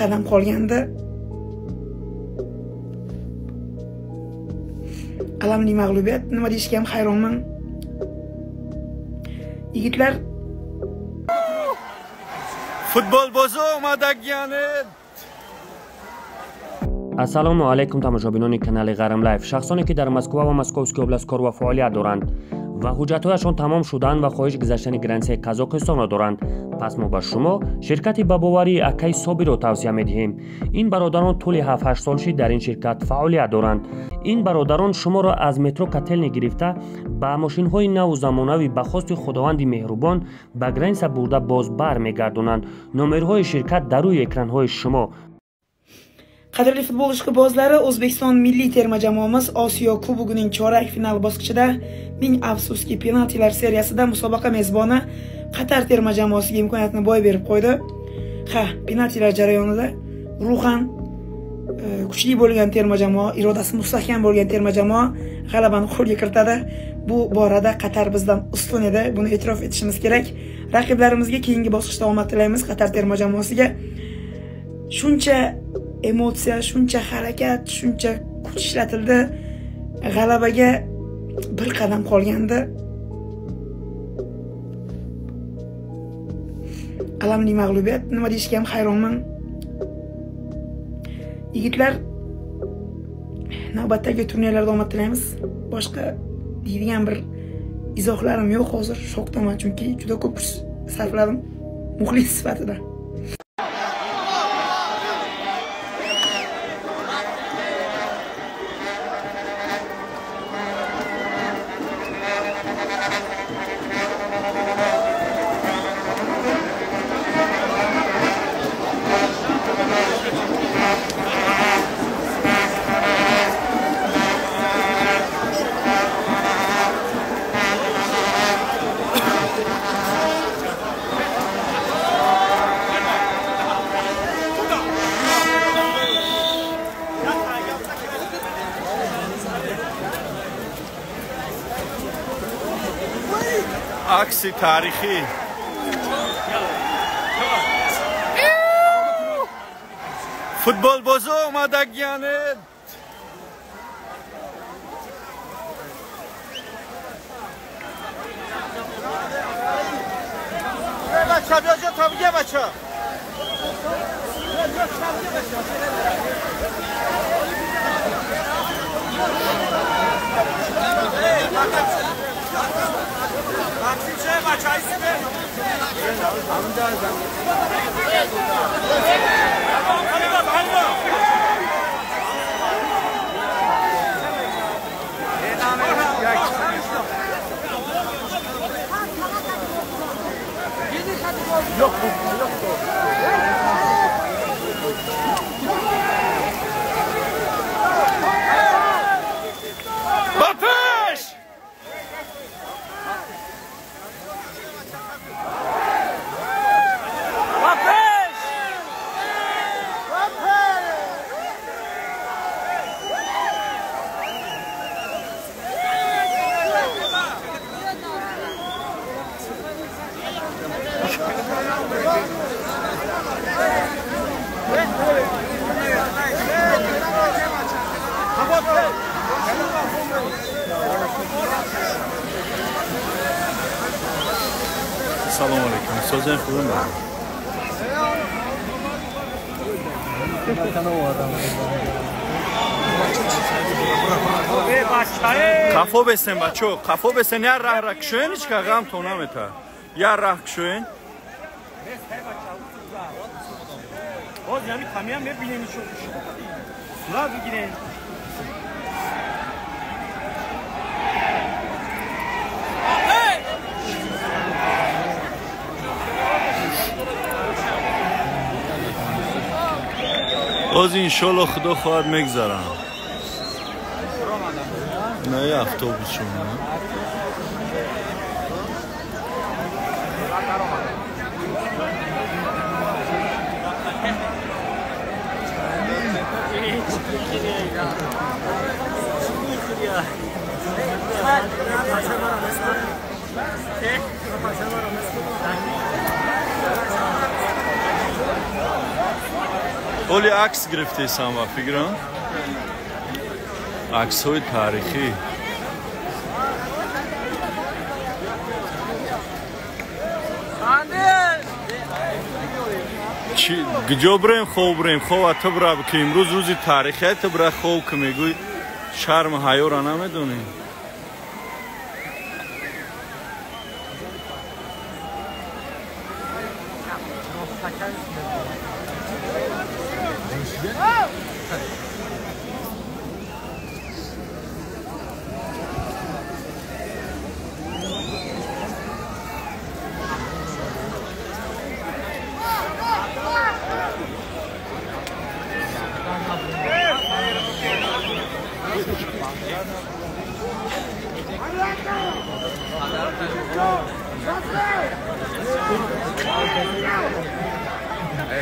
qadam qolganda alamli mag'lubiyat, nima deyishga ham hayronman. Yigitlar, futbol bozi омадагияне. Ассалому алайкум, тамошобинони канали Ғарм Лайф. Шахсоне ки дар Москва ва Московский област кор ва фаъолият доранд ва ҳуҷҷатҳояшон тамом шуданд ва хоҳиш гузаштани границаи Қазоқистонро доранд, пас мо ба шумо ширкати ба боварии акаи Собирро тавсия медиҳем. Ин бародарон тӯли 7-8 сол шид дар ин ширкат фаъолият доранд. Ин бародарон шуморо аз метро Котелни гирифта ба мошинҳои наву замонавӣ ба хости Худованди меҳрубон ба граница бурда боз бар мегардонанд. Номерҳои ширкат дар рӯи экранҳои шумо. Qadrli futbol ishqibozlari, O'zbekiston milliy terma jamoamiz Osiyo Kubogining chorak final bosqichida ming afsuski penaltilar seriyasida musobaqa mezboni Qatar terma jamoasiga imkoniyatni boy berib qo'ydi. Ha, penaltilar jarayonida ruhan kuchli bo'lgan terma jamoa, irodasi mustahkam bo'lgan terma jamoa g'alabani qo'lga kiritadi. Bu borada Qatar bizdan ustun edi, buni e'tirof etishimiz kerak. Raqiblarimizga keyingi bosqichda omad tilaymiz. Qatar terma jamoasiga shuncha emotsiya, shuncha harakat, shuncha kuch ishlatildi. G'alabaga bir qadam qolganda alamli mag'lubiyat, nima deyishga ham hayronman. Yigitlar, navbatdagi turnirlarda omad tilaymiz. Boshqa deydigan bir izohlarim yo'q hozir, shokdaman, chunki juda ko'p kuch sarfladim muxlis sifatida. Акси таърихӣ. Футболбозо омадагияне. Бача, биё ҷо, бия бача. Салом алейкум. Созен хубем. Қафо бесен бачо, қафо бесен, я раҳ ра кушоен, ҳеч ка ғам то намета. Я раҳ кушоен. Боз ями камия мебинем ишо. Сурат бигирем. Боз иншолло худо хоҳад мегзарам. На я автобус шумо. Оли акс гирифтесам ба фикрам. Аксҳои таърихӣ. Куҷо бирем, хоб бирем? Хова ту бира, ки имрӯз рӯзи таърихия, ту бира хоб, ки мегӯй шарму ҳаёро намедонӣ.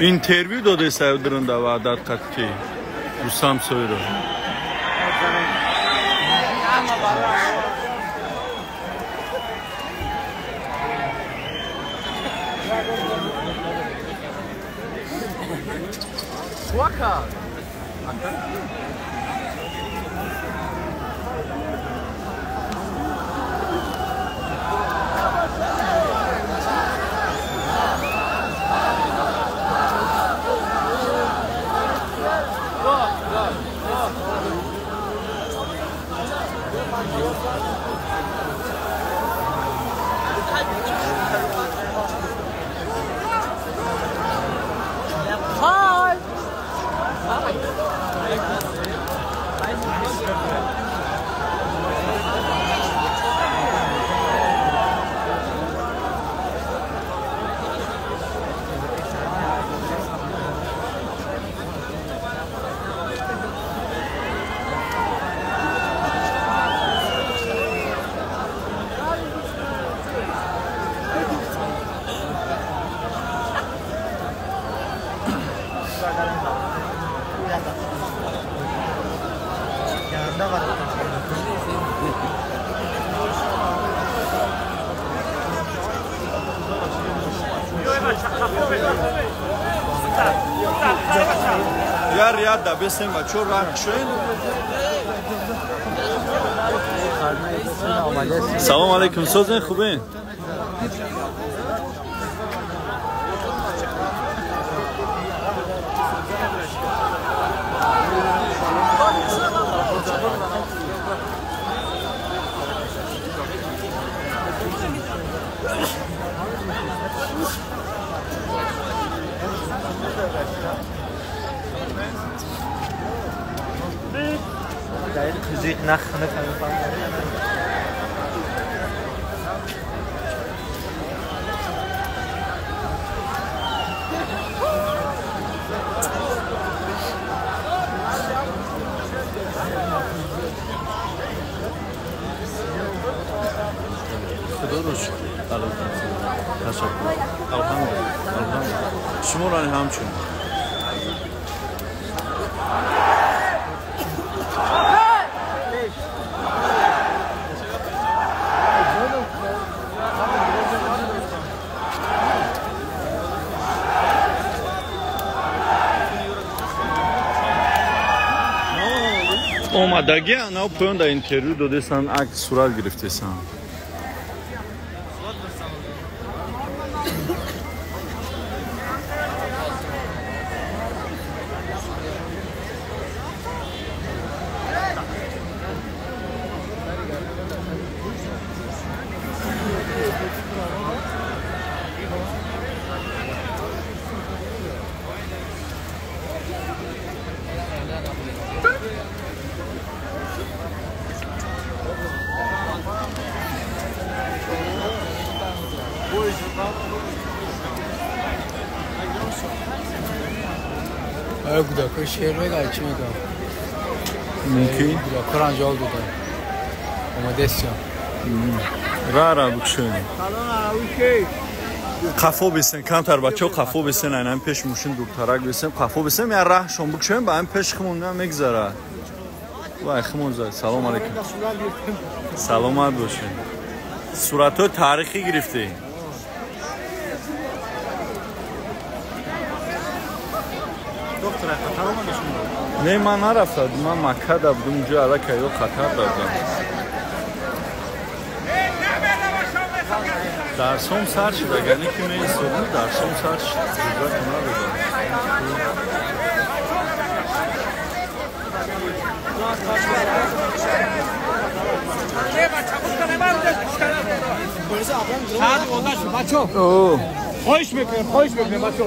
Интервью додеса дурунда Ваҳдат қатъи Рустам Соиров. Яр яда бесем бачо раҳ кушоен. Салом алейкум, созен хубен? Шуморо ҳамчун омадагӣ анав поён дар интервю додесан, акс сурат гирифтесан. Кӯдакҳои шеър мегӯяд, чӣ мегӯям? Мумкин? Кӯдакҳоро ҷавоб додам. Омадестиям. Ра букшӯем. Қафо бесен, камтар бачаҳо қафо бесен, айнан пеш мошин дуртарак бесен, қафо бесен, я раҳшон букшӯем, ба ҳам пеш химон мегзарад. Вай химон зад. Салом алейкум. Саломат бошед. Суратҳои таърихӣ гирифтӣ. Доктор, Қатар омада шумо? Не, ман нарафта, ман Макка да будум, унҷо аллакай ё Қатар да будам. Дарсом сар шуд, агар не ки меистодам, дарсом сар шуд, ҷуръату надодам. Хоҳиш мекунем, хоҳиш мекунем, бачо.